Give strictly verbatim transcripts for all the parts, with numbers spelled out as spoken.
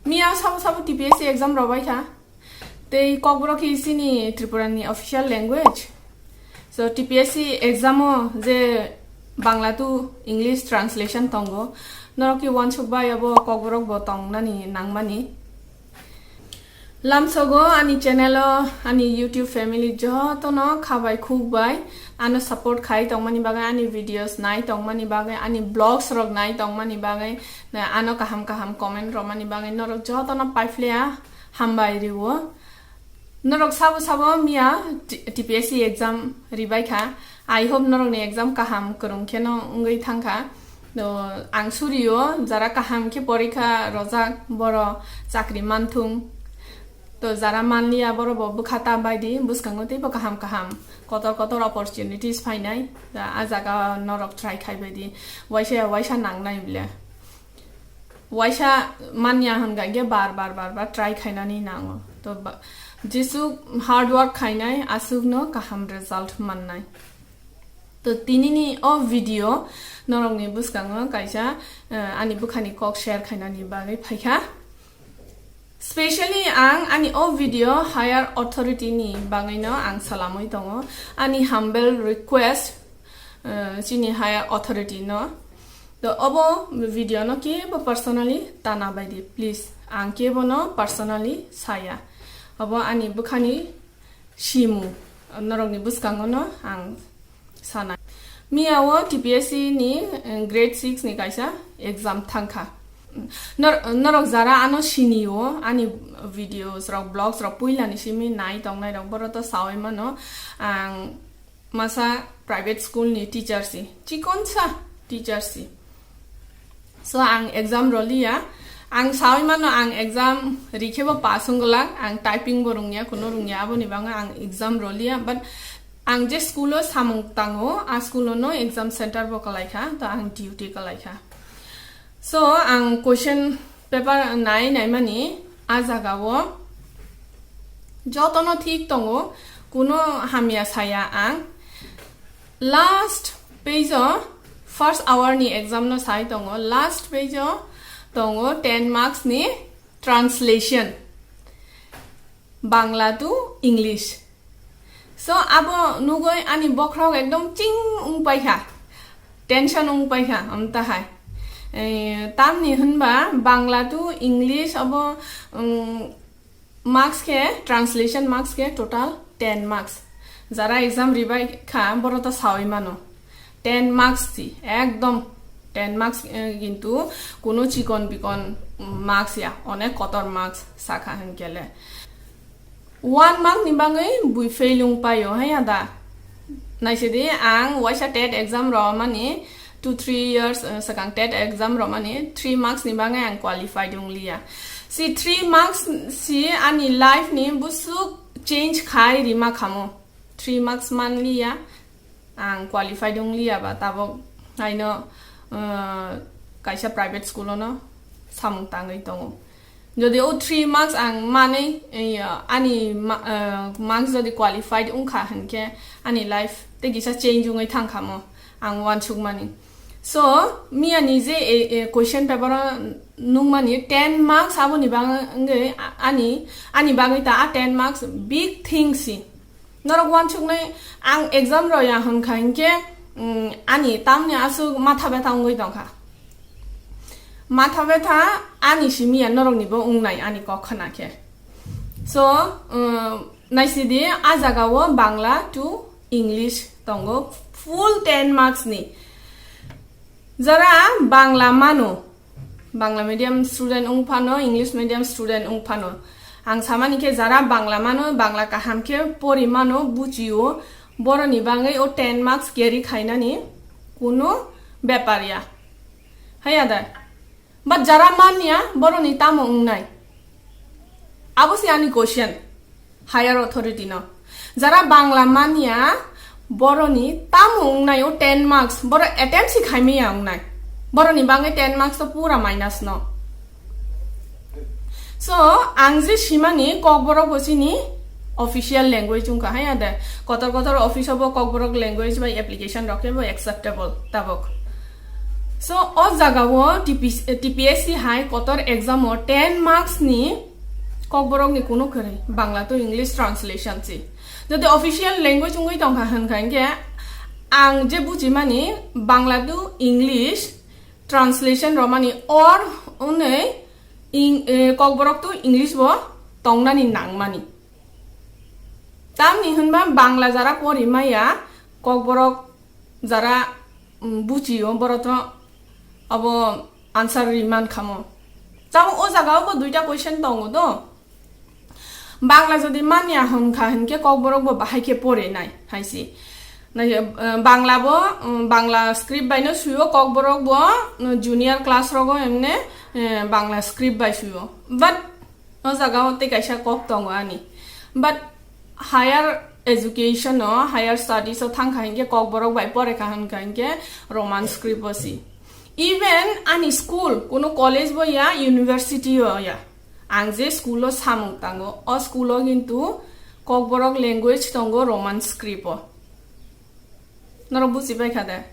Miya sabo sabo T P S C exam rwbai kha. Tei Kokborok khe chini Tripura ni official language. So T P S C exam o je Bangla to English translation tongo. Norok khe uansuk bai abo Kokborok bo tongnani nangmani. Lamsogo ani channel o ani YouTube family jotono khabai khukbai ano support khai tongmani bagwi, ani videos nai tongmani bagwi, ani blogs rok nai tongmani bagwi, ano kaham kaham comment romani bagwi norok jotono paiphlya hambai rio. Norok sabo sabo miya T-, T P S C exam ribai kha. I hope norokni exam kaham kwrwng kheno wngwi thangkha. To ang surio jara kaham khe porikha rojak boro chakri manthung. To jara manliya boro bo bwkha ta baidi bwskango teibo kaham kaham kotor kotor opportunities phainai. Da a jaga norok try khai baidi waisa waisa nangnai bile. Waisa manya hwnkha khe bar bar bar bar try khainani nango. To ba-, jesuk hard work khainai aswkno kaham result mannai. To tinini o video norokni bwskango kaisa, eh, ani bwkhani kok share khainani bagwi phaikha. Specially ang ani o video higher authority ni bagwino ang salamwi tongo. Ani humble request, eh, chini higher authority no. To obo video no kebo personally tana baidi, please. Ang kebo no personally saya. Obo ani bwkhani simu, norokni bwskango no ang sanai. Miya o T P S C ni, eh, grade six ni kaisa exam thangkha. Nor-, norok jara ano sini o, ani videos rok, blogs rok puila ni simi nai tongnai rok, boro to sawi mano ang masa private school ni teacher si, chikonsa teacher si. So ang exam roliya, ang sawi mano ang exam rikhe bo pass wngwlak, ang typing bo rungya, kuno rungya, aboni bagwi ang exam roliya, but ang je school o samung tango, a school o no exam center bo kwlaikha, to ang duty kwlaikha. So ang question paper nai naimani a jaga o jotono thik tongo, kuno hamya saya ang. Last page o first hour ni exam no sai tongo, last page o tongo ten marks ni translation Bangla to English. So abo nugoi ani bokhorok ekdom ching wng paikha, tension wng paikha amtahai. Eh, tamni hwnba Bangla to English abo, um, marks khe, translation marks khe total ten marks. Jara exam ribai kha, boro to sawi mano. Ten marks si, ekdom ten marks, eh, kintu kuno chikon bikon marks ya, onek kotor marks sakha hinkele. One mark ni bagwi bui fail wng paio, hai ada. Naisidi ang waisa tet exam rw mani, two three years, uh, swkang tet exam rw mani three marks ni bagwi ang qualified wng liya. Si three marks si ani life ni busuk change khai rima khamo. Three marks man liya, ang qualified wng liya ba tabok haino, uh, kaisa private school o no samung tangwi tongo. Jodi o three marks ang manwi, eh, ani ma-, eh, marks jodi qualified wngkha hinkhe ani life tei kisa change wngwi thangkha mo, ang uansukmani. So, miya ni je, eh, eh, question paper o nukmani ten marks aboni bagwi a-, ani, ani bagwi ta a ten marks big thing si. Norok uansuknai ang exam rw ya hwnkha hinkhe, mm, ani tamni aswk matha betha wngwi tongkha. Matha betha ani simi ya, noroknibo wngnai ani kok khna khe. So, um, naisidi a jaga o Bangla to English tongo full ten marks ni. Jara Bangla mano, Bangla medium student wng phano, English medium student wng phano, ang samani khe jara Bangla mano, Bangla kaham khe pori mano, buchio, boroni bagwi o ten marks carry khainani kuno bepar ya. Hai ada. But jara manya, boroni tamo wngnai? Abo se ani question. Higher authority no. Jara Bangla manya, boroni tamo wngnai o ten marks, boro attempt si khaimaya wngnai. Boroni bagwi ten marks to pura minus no. So, ang je simani Kokborok bo chini official language wngkha, hai ade. Kotor kotor office o bo Kokborok language bai application rok khe bo acceptable tabok. So o jagao T P S, T P S C hai kotor exam o ten marks ni Kokborok ni kunu kwrwi, Bangla to English translation si. Jodi official language wngwi tongkha hwnkha hinkhe ang je bujimani Bangla to English translation romani or unwi ing-, eh, Kokborok to English bo tongnani nangmani. Tamni hwnba Bangla jara pori maya, Kokborok jara, mm, bujiyo, borokno abo answer ri man khamo. Tabuk o jagao bo duita question tongo do. Bangla jodi manya hwnkha hinkhe Kokborok bo bahai khe pore nai hai si. Nai, eh, Bangla bo, mm, Bangla script bai no suyo, Kokborok bo, mm, junior class rogo emne, eh, Bangla script bai suyo. But o jagao tei kaisa kok tongo ani. But higher education o, higher studies o thangkha hinkhe Kokborok bai porekha hwnkha hinkhe Roman script o si. Even ani school, kuno college bo ya, university o ya. Ang je school o samung tango, o school o kintu Kokborok language tongo Roman script o. Norok buji pai kha de?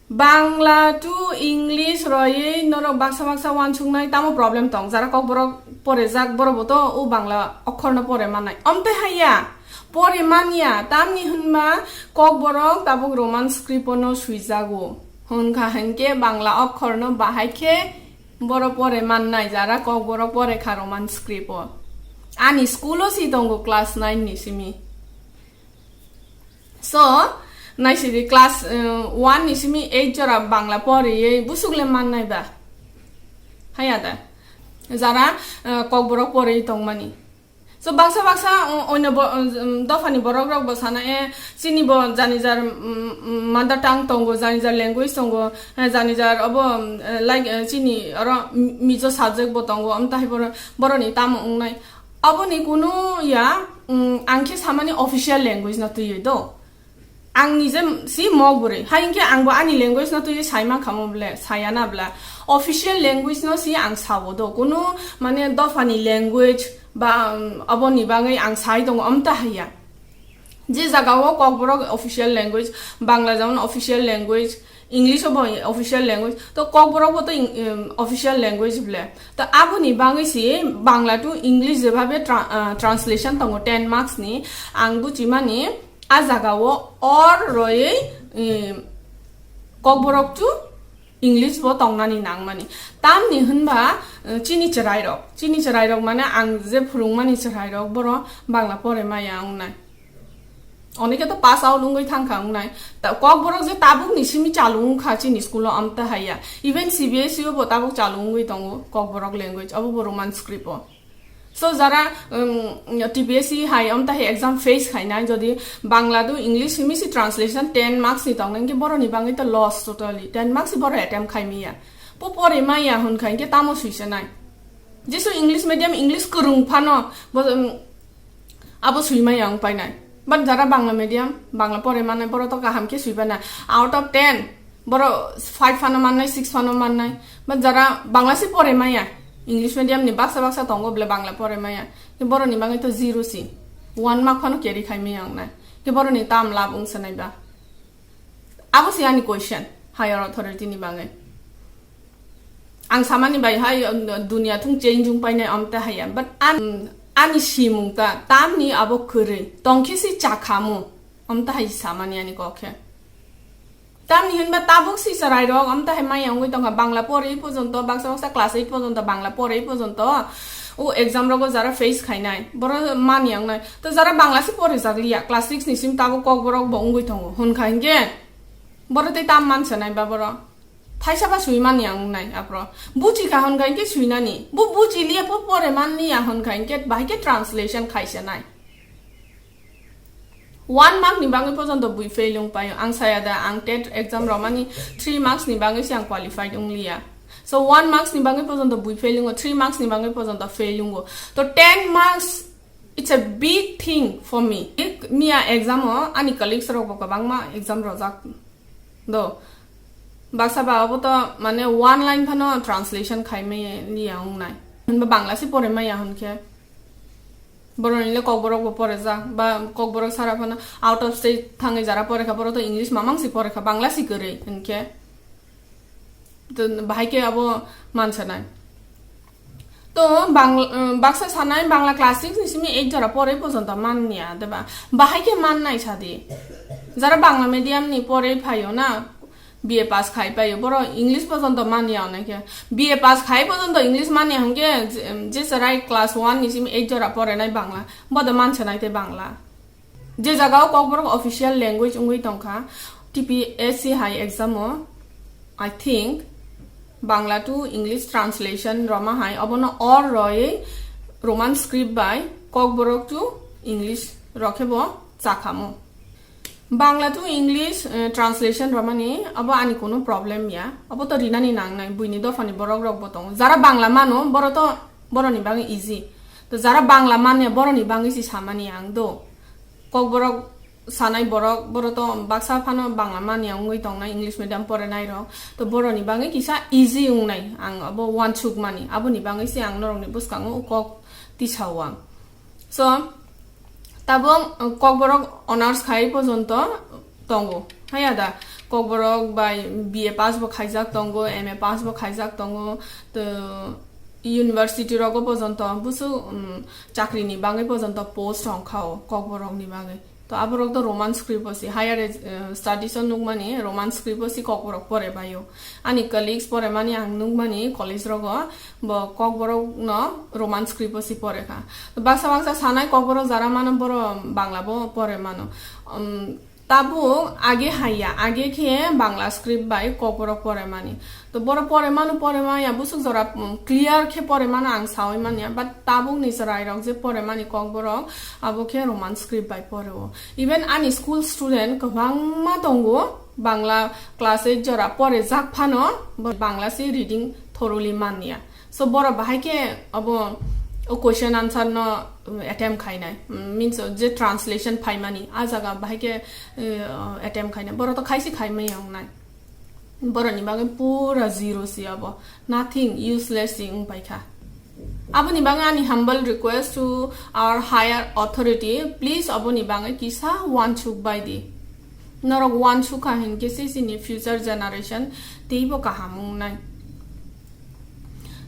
Bangla to English roywi norok baksa baksa uansuknai tamo problem tong? Jara Kokborok porejak, borok bo to o Bangla okhorno pore mannai. Omte haiya, pore manya, tamni hwnba Kokborok tabuk Roman script-o no swijago. Hwnkha hinkhe Bangla okhorno bahai khe borok pore mannai, jara Kokborok pore kha Roman script-o. Ani school-o si tongo class nine ni simi. So, naisidi class, uh, one ni simi eight jora Bangla poriwi busuk le mannai ba? Haya da. Jara, uh, Kokborok poriwi tongmani. So, baksa baksa, uh, oino bo, um, dophani borok rok bo sana, eh, chini bo jani jar, um, um, mother tongue tongo, jani jar language tongo, eh, jani jar obo, um, eh, like, eh, chini oro Mizo subject bo tongo, amtahai borok, boroni tamo wngnai. Aboni kunu ya, mm, ang khe samani official language no twiwi do. Ang nije si mok bwrwi. Hai hinkhe angbo ani language no twiwi sai mankha mo ble, saya na bla. Official language no si ang sao do. Kunu mane dophani language ba, mm, aboni bagwi ang sai tongo, amta haiya. Je jagao Kokborok official language, Bangla jemon official language, English bo official language, to Kokborok bo to ing-, em, official language ble. To aboni bagwi si Bangla to English jebhabe tra-, ah, translation tongo ten marks ni, ang buchimani a jagao or roywi, em, Kokborok to English bo tongnani nangmani. Tamni hwnba, eh, chini chwrairok, chini chwrairok mane ang je phwrwngmani chwrairok, boro Bangla pore maya wngnai. Onike to pass out wngwi thangkha wngnai. Ta-, Kokborok je tabukni simi chalu wngkha chini school-o, amta haiya. Even C B S E-o bo tabuk chalu wngwi tongo Kokborok language, abo bo Roman script-o. So, jara, um, T P S C hai, amta hai exam face khainai, jodi Bangla do English simi si translation ten marks ni tongnai, hinkhe boroni bagwi to loss totally. Ten marks si boro attempt khai miya. Po pore maya hwn kha, hinkhe tamo suisanai. Jesu English medium, English kwrwng phano, bo, um, abo sui maya wng painai. But jara Bangla medium, Bangla pore manai, boro to kaham khe sui painai. Out of ten, boro five phano mannai, six phano mannai. But jara Bangla se pore maya, English medium ni baksa baksa tongo bole Bangla pore maya. Ke boroni bagwi to zero si. One mark phano carry khai maya wngnai. Ke boroni tam lab wng sanai ba. Abo se ani question, higher authority ni bagwi. Ang samani bai hai, um, dunia thung change wng painai, amta haiya. But an-, ani simung ta, tamni abo kwrwi. Tongkhe si chakhamu. Amta hai samani ani kok khe. Tamni hwnba tabuk si chwrairok, amta hai maya wngwi tongkha. Bangla pori porjonto, baksa baksa class eight porjonto, Bangla pori porjonto. O exam rogo jara face khainai. Boro mani wngnai. To jara Bangla si pori jak liya. Class six ni sim tabuk Kokborok bo wngwi tongo. Hwn kha hinkhe. Boro tei tam man sanai ba boro. Thaisa ba sui mani ang nai apro. Buchi kha hwn kha hinkhe sui nani. Bu buchi liya po pore man liya hwn kha hinkhe bahai khe translation khai sanai. One mark ni bagwi porjonto bui fail wng paio. Ang saya da ang tet exam romani three marks ni bagwi se ang qualified wng liya. So one marks ni bagwi porjonto bui fail wngo, three marks ni bagwi porjonto fail wngo. To ten marks, it's a big thing for me. Miya exam o ani colleagues rok bo kwbangma exam rojak. Do. Baksa ba abo to mane one line phano translation khai maya liya wng nai. Hwnba Bangla se pore maya hwn khe. Boroni le Kokborok bo pore jak. Ba Kokborok sara phano out of state thangwi jara pore kha, boro to English mamang si pore kha, Bangla si kwrwi hwn khe. To bahai khe abo mansanai. To Bangla, um, baksa sanai Bangla class six ni simi eight jora pore porjonto manniya, deba? Bahai khe mannai sadi. Jara Bangla medium ni pore phaio na, B A pass khai paio, boro English porjonto manniya onai khe. B A pass khai porjonto English manniya hwnkhe je, je chwrai class one ni simi eight jora porenai Bangla, bodo mansanai tei Bangla. Je jagao Kokborok official language wngwi tongkha, T P S C hai exam o, I think, Bangla to English translation rwma hai, obono or roi Roman script bai Kokborok to English rokhe bo chakhamo. Bangla to English, eh, translation rwmani abo ani kunu problem ya, abo to rinani nangnai, buini dophani borok rok bo tongo. Jara Bangla mano, boro to, boroni bagwi easy. To jara Bangla manya, boroni bagwi si samani ang do. Kokborok sanai borok, boro to baksa phano Bangla manya wngwi tongnai, English medium porenai rok. To boroni bagwi kisa easy wngnai, ang abo uansukmani. Aboni bagwi se ang norokni bwskango kok tisao ang. So, tabuk, uh, Kokborok honours khai porjonto tongo. Haya da, Kokborok bai B A pass bo khaijak tongo, M A pass bo khaijak tongo, to university rogo porjonto busu, um, chakri ni bagwi porjonto post rok kha o Kokborok ni bagwi. To aborok to Roman script o si higher ed-, uh, studies o nukmani Roman script o si Kokborok pore bai o. Ani colleagues pore mani ang nukmani college rogo bo Kokborok no Roman script o si pore kha. To baksa baksa sanai Kokborok jara mano boro Bangla bo pore mano. Um, tabuk age haiya, age khe Bangla script bai Kokborok pore mani. To boro pore mano, pore maya, busuk jora, um, clear khe pore mano ang sawi manya, but tabuk ni chwrai rok je pore mani Kokborok abo khe Roman script bai pore o. Even ani school student kwbangma tongo, Bangla class eight jora pore jak phano bo Bangla se reading thoroughly manya. So boro bahai khe abo o question answer no, um, attempt khainai, um, means je translation phaimani a jaga bahai khe, uh, attempt khainai, boro to khaisi khaimai wngnai. Boroni bagwi pura zero si abo, nothing, useless si wng paikha. Aboni bagwi ani humble request to our higher authority, please aboni bagwi kisa uansuk bai di. Norok uansuk kha hinkhe se chini future generation teibo kaham wngnai.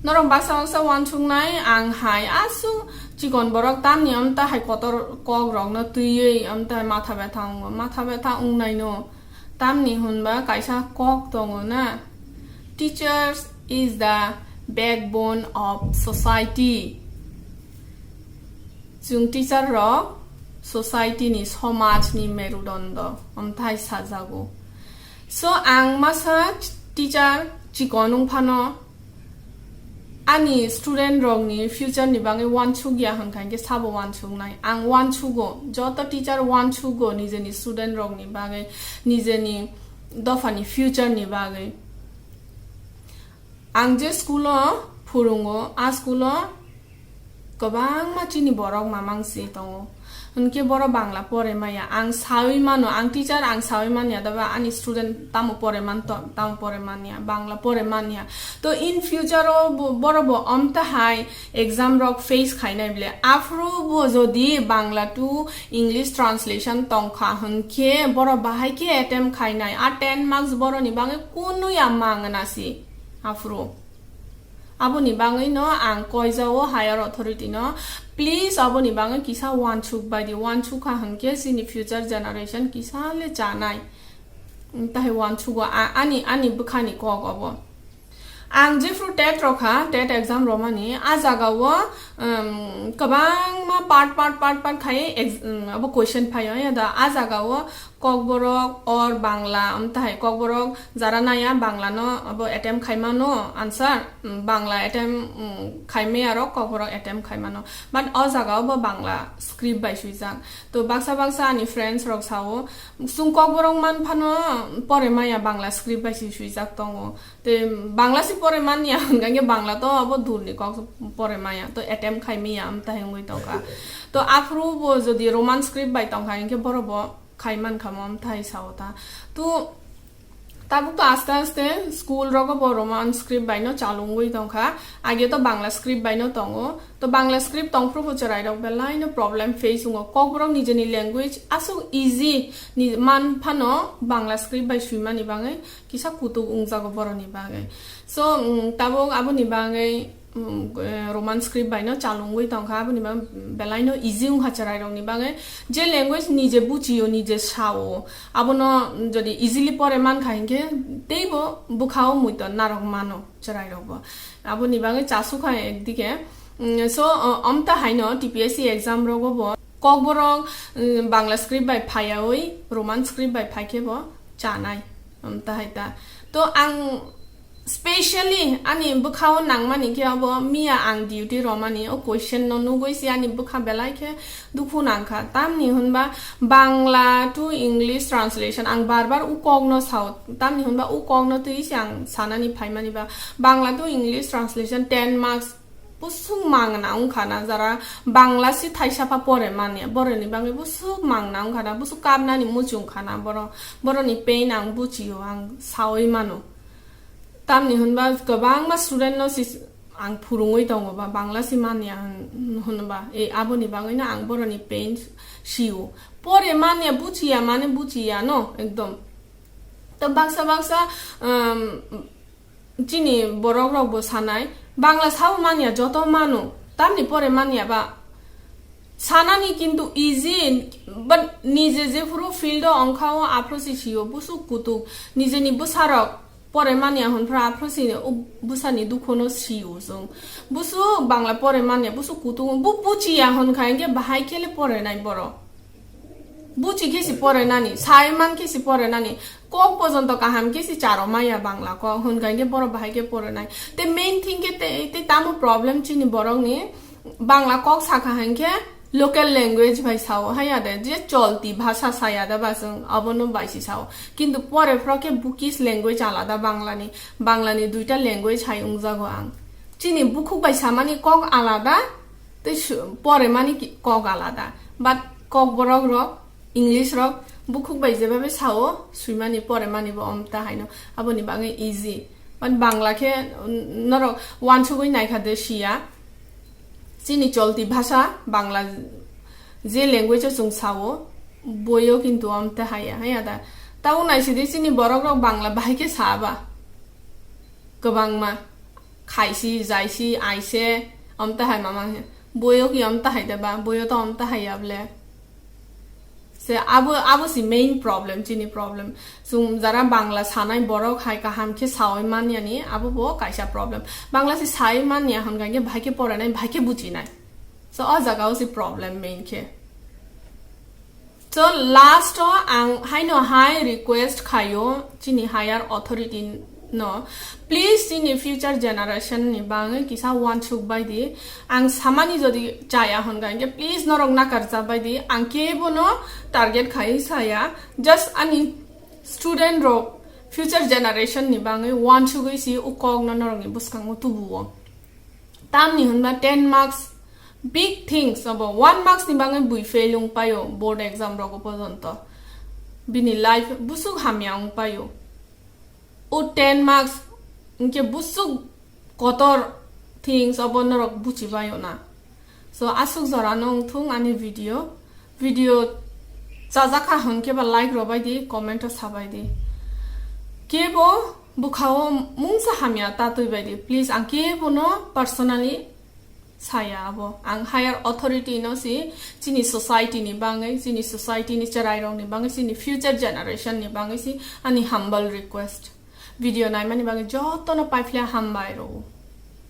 Norok baksa baksa uansuknai, ang hai aswk chikon borok tamni amta hai kotor kok rokno twiwi amta hai matha betha wngo, matha betha wngnai no. Tamni hwnba kaisa kok tongo na, "Teachers is the backbone of society." Chwng teacher rok society ni, somaj ni merudondo, amthai sajago. So ang masa teacher chikon wng phano ani student rok ni future ni bagwi uansuk ya hwnkha hinkhe sabo uansuknai. Ang uansugo, joto teacher uansugo nijeni student rok ni bagwi, nijeni dopha ni future ni bagwi. Ang je school o phurungo, a school o kwbangma chini borok mamang si tongo. Hinkhe boro Bangla pore maya. Ang sawi mano, ang teacher, ang sawi manya, daba ani student tamo pore man to, tamo pore manya, Bangla pore manya. To in future o bo-, boro bo amta hai exam rok face khainai bile. Aphuru bo jodi Bangla to English translation tongkha hinkhe boro bahai khe attempt khainai. A ten marks boroni bagwi kunu ya mangna si. Aphuru. Aboni bagwi no ang koijao higher authority no, please, aboni bagwi kisa uansuk bai di, uansuk kha hinkhe chini future generation kisa le chanai. Tahai uansugo a-, ani, ani bwkhani kok obo. Ang jephru tet rokha, tet exam romani, a jagao, um, kwbangma part, part, part, part khai ex-, um, abo question phaio, ya da, a jagao Kokborok or Bangla, um, tahai Kokborok jara naya Bangla no abo attempt khaimano answer, um, Bangla attempt, um, khaimaya rok Kokborok attempt khaimano. But o jagao bo Bangla script bai swijak. To baksa baksa ani friends rok sao, chwng Kokborok man phano pore maya Bangla script bai si swijak tongo. Te Bangla si pore manya hwnkha khe Bangla to abo durni kok pore maya, to attempt khaimaya, um, tahai wngwi tongkha. To aphuru bo jodi Roman script bai tongkha hinkhe boro bo khai mankha mo, um, thai sao ta. To Tabuk to aste aste school rogo bo Roman script bai no chalungwi tongkha. Age to Bangla script bai no tongo. To Bangla script tongphru bo chwrai rok belai no problem face wngo. Kokborok nijeni language aswk easy ni man phano Bangla script bai swimani bagwi kisa kutuk wngjago boroni bagwi. So, mm, tabuk aboni bagwi, mm, eh, Roman script bai no chalungwi tongkha, aboni bagwi belai no easy wngkha chwrai rokni bagwi. Je language nije buchiyo, nije sao, abono jodi easily pore mankha hinkhe teibo bwkhao muiton narok mano chwrai rokbo. Aboni bagwi chasukha ekdike. Mm, so, o, omta haino T P S C exam rogo bo kokborok, mm, Bangla script bai phaiyawi Roman script bai phaikhe bo chanai. Omta hai ta. To ang specially ani bwkhao nangmani khe abo miya ang duty romani o question no nugwi si ani bwkha belai khe dukhu nangkha. Tamni hwnba Bangla to English translation ang bar bar u kok no sao. Tamni hwnba u kok no twi si ang sanani phaimani ba Bangla to English translation ten marks busuk mangna wngkha na, jara Bangla si thaisa pha pore manya, boroni bagwi busuk mangna wngkha na, busuk kapnani muchung kha na, boro, boroni pain ang buchio, ang sawi mano. Tamni hwnba kwbangma student no si ang phurungwi tongo ba, Bangla si manya hwn-, hwnba, e, aboni bagwi no ang boroni pain sio. Pore manya, buchiya mane buchiya no, ekdom. To baksa baksa, um, chini borok rok bo sanai, Bangla sao manya, joto mano, tamni pore manya ba sanani kintu easy, but nije jephuru field o ongkha o aphuru si sio, busuk kutuk, nijeni bwsarok pore manya hwnphra aphuru si o bwsani dukhuno sio chwng. Busuk Bangla pore manya, busuk kutuk, bu buchiya hwn kha hinkhe bahai khele pore nai borok. Buchi khe si pore nani, sai man khe si pore nani, kok pojonto kaham khe si charo maya Bangla kok, hwn kha hinkhe borok bahai khe pore nai. Te main thing khe te, te tamo problem chini borok ni, Bangla kok sakha hinkhe local language bai sao, haya de, je cholti bhasha saya da ba chwng, abono bai si sao. Kintu pore phro khe Bukis language alada Bangla ni, Bangla ni duita language hai wngjago ang. Chini bukhuk bai samani kok alada, tei su-, pore mani ki-, kok alada. But kok borok rok, English rok, bukhuk bai jebabe sao, swimani pore mani bo omta haino. Aboni bagwi easy. But Bangla khe, mm, norok wansugwi naikha de siya. Chini cholti bhasha, Bangla je language o chwng sao, boyo kintu omta haya, haya da. Tabo naisidi chini borok rok Bangla bahai khe sa ba. Kwbangma. Khaisi, jaisi, aise, omta hai mama he. Boyo ki omta hai da ba, boyo to omta hai ya ble. Se abo, abo si main problem, chini problem. Chwng jara Bangla sanai borok hai kaham khe sawi manya ni, abo bo kaisa problem. Bangla si sawi manya hwn kha khe bahai khe poranai, bahai khe bujinai. So o jaga o si problem main khe. So last o ang haino hai request khayo chini higher authority no, please chini future generation ni bangwi kisa wansuk bai di. Ang samani jodi chaya hwn kha hinkhe please norok nakarjak bai di. Ang kebo no target khai saya, just ani student rok, future generation ni bangwi wansugwi si o kok no norok ni bwskango tubuo. Tamni hwnba ten marks big things, obo one marks ni bagwi bui fail wng paio board exam rogo pojonto. Bini life busuk hamya wng paio. O ten marks hinkhe busuk kotor things obo norok buchi baio na. So aswk jora no wng thung ani video. Video chajakha hwn khe ba like rw bai di, comment o sa bai di. Kebo bwkhao mungsa hamya ta twi bai di. Please, ang kebo no personally saya abo. Ang higher authority no si chini society ni bangwi, chini society ni cherai rok ni bangwi, chini future generation ni bangwi si ani humble request. Video naimani bagwi jotono paiphle hambai rw.